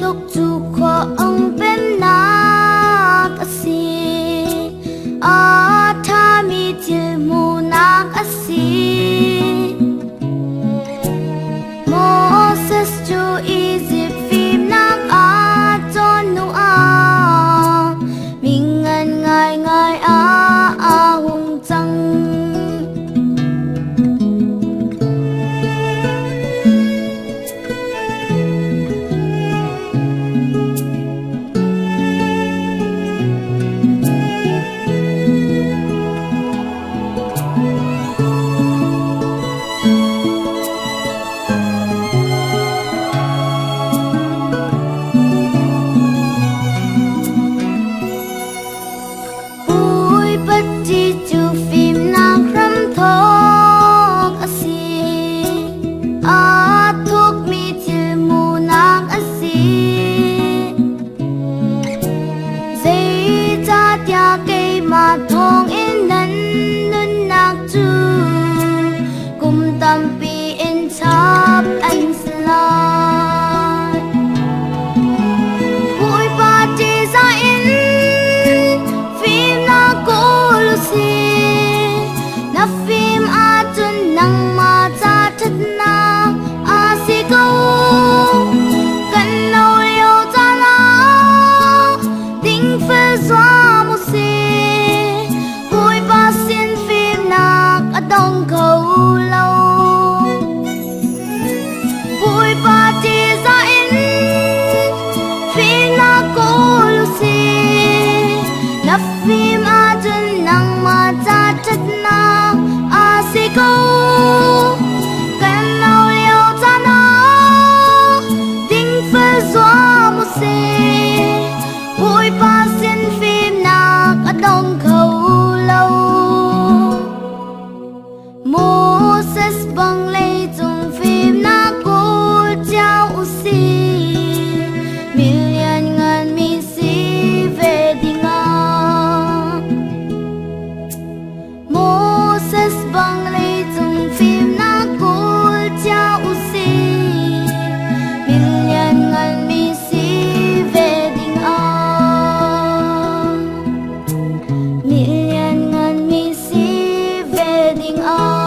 tluk cu khua ong pemnak a si. A ṭhami thil hmuhnak a si. Moses cu Izipt fimnak a cawn hnuah mi ngan ngaingai ah a hung cang. Puipati cu fimnak hramthawk a si. Aa thukmi thil hmuhnak a si. Zeicahtiah keimah thawngin nan nunnak cu kum tampi in chap an si lai. Bawipa ṭihzah in fimnak kawl u sih. Na fim ahcun nangmah ca ṭhatnak a si ko. Kan no lio caan ah dingfel zuam u sih. Bawipa sin fimnak a dong kho lo. Bawipa ṭihzah in fimnak kawl u sih. Na fim ahcun nangmah ca ṭhatnak a si ko. Kan no lio caan ah dingfel zuam u sih. Bawipa sin fimnak a dong kho lo. Moses bang leicung fimnak kawl cio u sih. Mi lianngan mi si ve dingah. Moses bang leicung fimnak kawl cio u sih. Mi lianngan mi si ve dingah. Mi lianngan mi si ve dingah.